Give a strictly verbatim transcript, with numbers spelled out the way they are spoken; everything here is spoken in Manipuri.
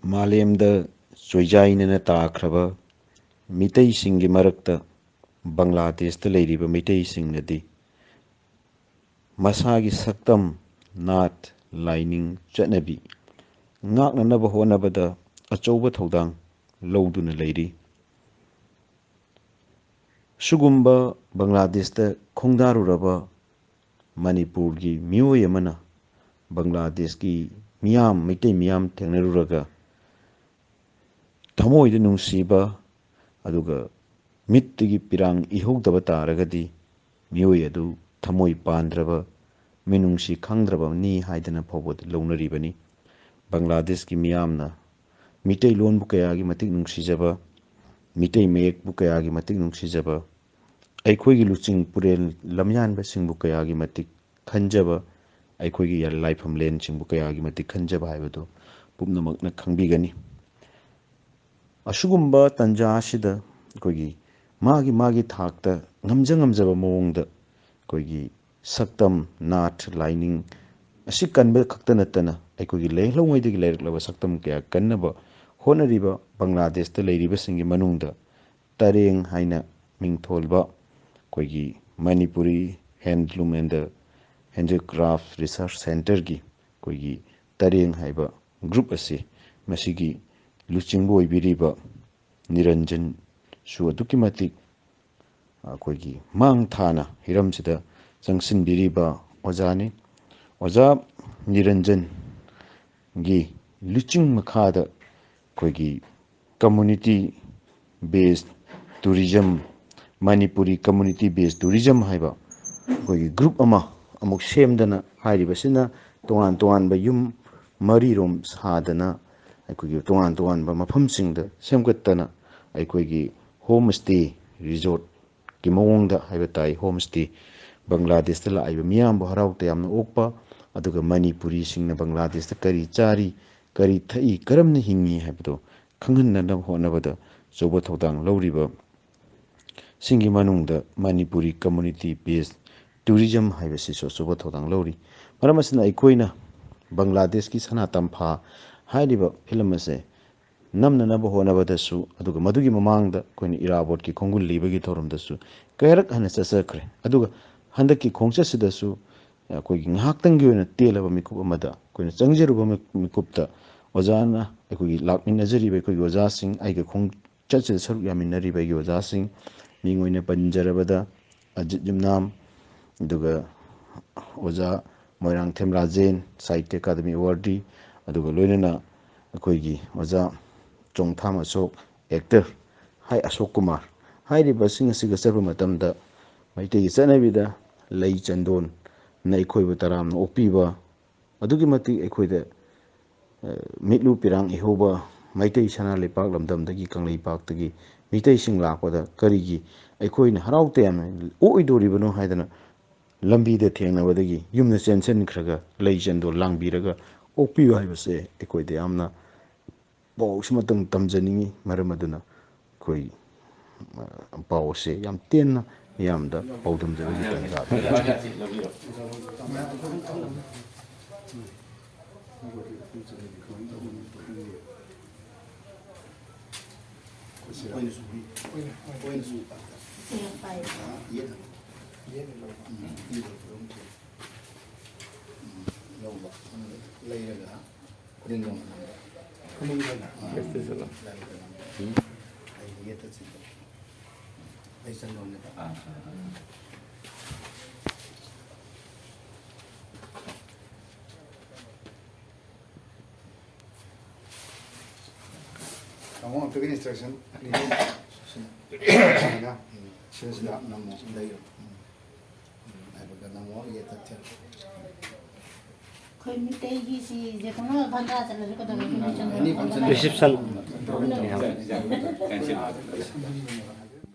ꯃꯥꯂꯦꯝꯗ ꯆꯣꯏꯖꯥꯏꯅꯅ ꯇꯥꯈ꯭ꯔꯕ ꯃꯤꯇꯩꯁꯤꯡꯒꯤ ꯃꯔꯛꯇ ꯕꯪꯒ꯭ꯂꯥꯗꯦꯁꯇ ꯂꯩꯔꯤꯕ ꯃꯤꯇꯩꯁꯤꯡꯅꯗꯤ ꯃꯁꯥꯒꯤ ꯁꯛꯇꯝ, ꯅꯥꯠ, ꯂꯥꯏꯅꯤꯡ, ꯆꯠꯅꯕꯤ ꯉꯥꯛꯅꯅꯕ ꯍꯣꯠꯅꯕꯗ ꯑꯆꯧꯕ ꯊꯧꯗꯥꯡ ꯂꯧꯗꯨꯅ ꯂꯩꯔꯤ꯫ ꯁꯤꯒꯨꯝꯕ ꯕꯪꯒ꯭ꯂꯥꯗꯦꯁꯇ ꯈꯣꯡꯗꯥꯔꯨꯔꯕ ꯃꯅꯤꯄꯨꯔꯒꯤ ꯃꯤꯑꯣꯏ ꯑꯃꯅ ꯕꯪꯒ꯭ꯂꯥꯗꯦꯁꯀꯤ ꯃꯤꯌꯥꯝ, ꯃꯩꯇꯩ ꯃꯤꯌꯥꯝ ꯊꯦꯡꯅꯔꯨꯔꯒ ꯊꯃꯣꯏꯗ ꯅꯨꯡꯁꯤꯕ ꯑꯗꯨꯒ ꯃꯤꯠꯇꯒꯤ ꯄꯤꯔꯥꯡ ꯏꯍꯧꯗꯕ ꯇꯥꯔꯒꯗꯤ ꯃꯤꯑꯣꯏ ꯑꯗꯨ ꯊꯃꯣꯏ ꯄꯥꯟꯗ꯭ꯔꯕ, ꯃꯤꯅꯨꯡꯁꯤ ꯈꯪꯗ꯭ꯔꯕꯅꯤ ꯍꯥꯏꯗꯅ ꯐꯥꯎꯕ ꯂꯧꯅꯔꯤꯕꯅꯤ꯫ ꯕꯪꯒ꯭ꯂꯥꯗꯦꯁꯀꯤ ꯃꯤꯌꯥꯝꯅ ꯃꯤꯇꯩꯂꯣꯟꯕꯨ ꯀꯌꯥꯒꯤ ꯃꯇꯤꯛ ꯅꯨꯡꯁꯤꯖꯕ, ꯃꯤꯇꯩ ꯃꯌꯦꯛꯄꯨ ꯀꯌꯥꯒꯤ ꯃꯇꯤꯛ ꯅꯨꯡꯁꯤꯖꯕ, ꯑꯩꯈꯣꯏꯒꯤ ꯂꯨꯆꯤꯡ ꯄꯨꯔꯦꯜ ꯂꯝꯌꯥꯟꯕꯁꯤꯡꯕꯨ ꯀꯌꯥꯒꯤ ꯃꯇꯤꯛ ꯈꯟꯖꯕ, ꯑꯩꯈꯣꯏꯒꯤ ꯂꯥꯏꯐꯝꯂꯦꯟꯁꯤꯡꯕꯨ ꯀꯌꯥꯒꯤ ꯃꯇꯤꯛ ꯈꯟꯖꯕ ꯍꯥꯏꯕꯗꯨ ꯄꯨꯝꯅꯃꯛꯅ ꯈꯪꯕꯤꯒꯅꯤ꯫ ꯑꯁꯤꯒꯨꯝꯕ ꯇꯥꯟꯖꯥ ꯑꯁꯤꯗ ꯑꯩꯈꯣꯏꯒꯤ ꯃꯥꯒꯤ ꯃꯥꯒꯤ ꯊꯥꯛꯇ ꯉꯝꯖ ꯉꯝꯖꯕ ꯃꯑꯣꯡꯗ ꯑꯩꯈꯣꯏꯒꯤ ꯁꯛꯇꯝ, ꯅꯥꯠ, ꯂꯥꯏꯅꯤꯡ ꯑꯁꯤ ꯀꯟꯕ ꯈꯛꯇ ꯅꯠꯇꯅ ꯑꯩꯈꯣꯏꯒꯤ ꯂꯩꯍꯧꯉꯩꯗꯒꯤ ꯂꯩꯔꯛꯂꯕ ꯁꯛꯇꯝ ꯀꯌꯥ ꯀꯟꯅꯕ ꯍꯣꯠꯅꯔꯤꯕ ꯕꯪꯒ꯭ꯂꯥꯗꯦꯁꯇ ꯂꯩꯔꯤꯕꯁꯤꯡꯒꯤ ꯃꯅꯨꯡꯗ ꯇꯔꯦꯡ ꯍꯥꯏꯅ ꯃꯤꯡꯊꯣꯜꯕ ꯑꯩꯈꯣꯏꯒꯤ Manipuri Handloom and the Handicraft Research Centreꯒꯤ ꯑꯩꯈꯣꯏꯒꯤ ꯇꯔꯦꯡ ꯍꯥꯏꯕ ꯒ꯭ꯔꯨꯞ ꯑꯁꯤ ꯃꯁꯤꯒꯤ ꯂꯨꯆꯤꯡꯕ ꯑꯣꯏꯕꯤꯔꯤꯕ ꯅꯤꯔꯟꯖꯟꯁꯨ ꯑꯗꯨꯛꯀꯤ ꯃꯇꯤꯛ ꯑꯩꯈꯣꯏꯒꯤ ꯃꯥꯡ ꯊꯥꯅ ꯍꯤꯔꯝꯁꯤꯗ ꯆꯪꯁꯤꯟꯕꯤꯔꯤꯕ ꯑꯣꯖꯥꯅꯤ꯫ ꯑꯣꯖꯥ ꯅꯤꯔꯟꯖꯟꯒꯤ ꯂꯨꯆꯤꯡ ꯃꯈꯥꯗ ꯑꯩꯈꯣꯏꯒꯤ community based tourism, Manipuri community based tourism ꯍꯥꯏꯕ ꯑꯩꯈꯣꯏꯒꯤ ꯒ꯭ꯔꯨꯞ ꯑꯃ ꯑꯃꯨꯛ ꯁꯦꯝꯗꯅ, ꯍꯥꯏꯔꯤꯕꯁꯤꯅ ꯇꯣꯉꯥꯟ ꯇꯣꯉꯥꯟꯕ ꯌꯨꯝ ꯃꯔꯤꯔꯣꯝ ꯁꯥꯗꯅ ꯑꯩꯈꯣꯏꯒꯤ ꯇꯣꯉꯥꯟ ꯇꯣꯉꯥꯟꯕ ꯃꯐꯝꯁꯤꯡꯗ ꯁꯦꯝꯒꯠꯇꯅ ꯑꯩꯈꯣꯏꯒꯤ home stay resortꯀꯤ ꯃꯑꯣꯡꯗ ꯍꯥꯏꯕ ꯇꯥꯏ꯫ Home stay ꯕꯪꯒ꯭ꯂꯥꯗꯦꯁꯇ ꯂꯥꯛꯏꯕ ꯃꯤꯌꯥꯝꯕꯨ ꯍꯔꯥꯎ ꯇꯌꯥꯝꯅ ꯑꯣꯛꯄ, ꯑꯗꯨꯒ ꯃꯅꯤꯄꯨꯔꯤꯁꯤꯡꯅ ꯕꯪꯒ꯭ꯂꯥꯗꯦꯁꯇ ꯀꯔꯤ ꯆꯥꯔꯤ, ꯀꯔꯤ ꯊꯛꯏ, ꯀꯔꯝꯅ ꯍꯤꯡꯉꯤ ꯍꯥꯏꯕꯗꯨ ꯈꯪꯍꯟꯅꯅꯕ ꯍꯣꯠꯅꯕꯗ ꯑꯆꯧꯕ ꯊꯧꯗꯥꯡ ꯂꯧꯔꯤꯕ ꯁꯤꯡꯒꯤ ꯃꯅꯨꯡꯗ Manipuri community based tourism ꯍꯥꯏꯕꯁꯤꯁꯨ ꯑꯆꯧꯕ ꯊꯧꯗꯥꯡ ꯂꯧꯔꯤ꯫ ꯃꯔꯝ ꯑꯁꯤꯅ ꯑꯩꯈꯣꯏꯅ ꯕꯪꯒ꯭ꯂꯥꯗꯦꯁꯀꯤ ꯁꯅꯥ ꯇꯝꯐꯥ ꯍꯥꯏꯔꯤꯕ ꯐꯤꯂꯝ ꯑꯁꯦ ꯅꯝꯅꯅꯕ ꯍꯣꯠꯅꯕꯗꯁꯨ, ꯑꯗꯨꯒ ꯃꯗꯨꯒꯤ ꯃꯃꯥꯡꯗ ꯑꯩꯈꯣꯏꯅ ꯏꯔꯥꯕꯣꯠꯀꯤ ꯈꯣꯡꯒꯨꯜ ꯂꯤꯕꯒꯤ ꯊꯧꯔꯝꯗꯁꯨ ꯀꯌꯥꯔꯛ ꯍꯟꯅ ꯆꯠꯆꯈ꯭ꯔꯦ꯫ ꯑꯗꯨꯒ ꯍꯟꯗꯛꯀꯤ ꯈꯣꯡꯆꯠꯁꯤꯗꯁꯨ ꯑꯩꯈꯣꯏꯒꯤ ꯉꯥꯏꯍꯥꯛꯇꯪꯒꯤ ꯑꯣꯏꯅ ꯇꯦꯜꯂꯕ ꯃꯤꯀꯨꯞ ꯑꯃꯗ ꯑꯩꯈꯣꯏꯅ ꯆꯪꯖꯔꯨꯕ ꯃꯤꯀꯨꯞꯇ ꯑꯣꯖꯥꯅ ꯑꯩꯈꯣꯏꯒꯤ ꯂꯥꯛꯃꯤꯟꯅꯖꯔꯤꯕ ꯑꯩꯈꯣꯏꯒꯤ ꯑꯣꯖꯥꯁꯤꯡ, ꯑꯩꯒ ꯈꯣꯡꯆꯠꯁꯤꯗ ꯁꯔꯨꯛ ꯌꯥꯃꯤꯟꯅꯔꯤꯕ ꯑꯩꯒꯤ ꯑꯣꯖꯥꯁꯤꯡ, ꯃꯤꯡ ꯑꯣꯏꯅ ꯄꯟꯖꯔꯕꯗ ꯑꯖꯤꯠ ꯌꯨꯝꯅꯥꯝ, ꯑꯗꯨꯒ ꯑꯣꯖꯥ ꯃꯣꯏꯔꯥꯡꯊꯦꯝ ꯔꯥꯖꯦꯟ, ꯁꯥꯍꯤꯇ꯭ꯌ ꯑꯦꯀꯥꯗꯃꯤ ꯑꯦꯋꯥꯔꯗꯤ, ꯑꯗꯨꯒ ꯂꯣꯏꯅꯅ ꯑꯩꯈꯣꯏꯒꯤ ꯑꯣꯖꯥ ꯆꯣꯡꯊꯥꯝ ꯑꯁꯣꯛ, ꯑꯦꯛꯇꯔ ꯍꯥꯏ ꯑꯁꯣꯛ ꯀꯨꯃꯥꯔ, ꯍꯥꯏꯔꯤꯕꯁꯤꯡ ꯑꯁꯤꯒ ꯆꯠꯄ ꯃꯇꯝꯗ ꯃꯩꯇꯩꯒꯤ ꯆꯠꯅꯕꯤꯗ ꯂꯩ ꯆꯟꯗꯣꯟꯅ ꯑꯩꯈꯣꯏꯕꯨ ꯇꯔꯥꯝꯅ ꯑꯣꯛꯄꯤꯕ, ꯑꯗꯨꯛꯀꯤ ꯃꯇꯤꯛ ꯑꯩꯈꯣꯏꯗ, ꯑ, ꯃꯤꯠꯂꯨ ꯄꯤꯔꯥꯡ ꯏꯍꯧꯕ ꯃꯩꯇꯩ ꯁꯅꯥ ꯂꯩꯄꯥꯛ ꯂꯝꯗꯝꯗꯒꯤ, ꯀꯪꯂꯩꯄꯥꯛꯇꯒꯤ ꯃꯤꯇꯩꯁꯤꯡ ꯂꯥꯛꯄꯗ ꯀꯔꯤꯒꯤ ꯑꯩꯈꯣꯏꯅ ꯍꯔꯥꯎ ꯇꯌꯥꯝꯅ ꯑꯣꯛꯑꯣꯏꯗꯣꯔꯤꯕꯅꯣ ꯍꯥꯏꯗꯅ ꯂꯝꯕꯤꯗ ꯊꯦꯡꯅꯕꯗꯒꯤ ꯌꯨꯝꯗ ꯆꯦꯟꯁꯤꯟꯈ꯭ꯔꯒ ꯂꯩ ꯆꯟꯗꯣꯟ ꯂꯥꯡꯕꯤꯔꯒ ꯑꯣꯛꯄꯤꯌꯨ ꯍꯥꯏꯕꯁꯦ ꯑꯩꯈꯣꯏꯗ ꯌꯥꯝꯅ ꯄꯥꯎꯁꯨ ꯑꯃꯇꯪ ꯇꯝꯖꯅꯤꯡꯉꯤ꯫ ꯃꯔꯝ ꯑꯗꯨꯅ ꯑꯩꯈꯣꯏ, ꯑ, ꯄꯥꯎ ꯑꯁꯦ ꯌꯥꯝ ꯇꯦꯟꯅ ꯃꯤꯌꯥꯝꯗ ꯄꯥꯎꯗꯝꯖꯕꯒꯤ ꯇꯥꯟꯖꯥ ꯑꯗꯨ ꯂꯧꯕ, ꯂꯩꯔꯒ ꯈꯨꯅꯤꯡ ꯈꯨꯅꯤꯡ ꯑꯣꯏꯅ꯫ ꯑꯥ, ꯌꯦꯠꯇ ꯆꯠꯂꯣ꯫ ꯂꯥꯏꯔꯤꯛꯇ ꯅꯝꯕ꯫ ꯎꯝ꯫ ꯑꯩ ꯌꯦꯠꯇ ꯆꯠꯄ꯫ ꯑꯩ ꯆꯪꯗꯧꯅꯦꯕ꯫ ꯑꯥ꯫ ꯇꯥꯃꯣ, ꯑꯝꯇꯒ instruction ꯄꯤꯕꯤꯌꯨ꯫ ꯁꯤꯅ꯫ ꯁꯤꯗ ꯅꯝꯃꯣ꯫ ꯂꯩꯔꯣ꯫ ꯎꯝ꯫ ꯍꯥꯏꯕꯒ ꯅꯝꯃꯣ, ꯌꯦꯠꯇ ꯆꯠꯂꯣ꯫ ꯑꯩꯈꯣꯏ ꯃꯤꯇꯩꯒꯤ ꯁꯤꯁꯦ ꯄꯪꯂꯪꯗ ꯂꯪꯂ ꯆꯠꯂꯁꯨ ꯀꯩꯗꯧꯔꯒꯦ? ꯑꯅꯤ ꯐꯪꯁꯟ꯫ Reception꯫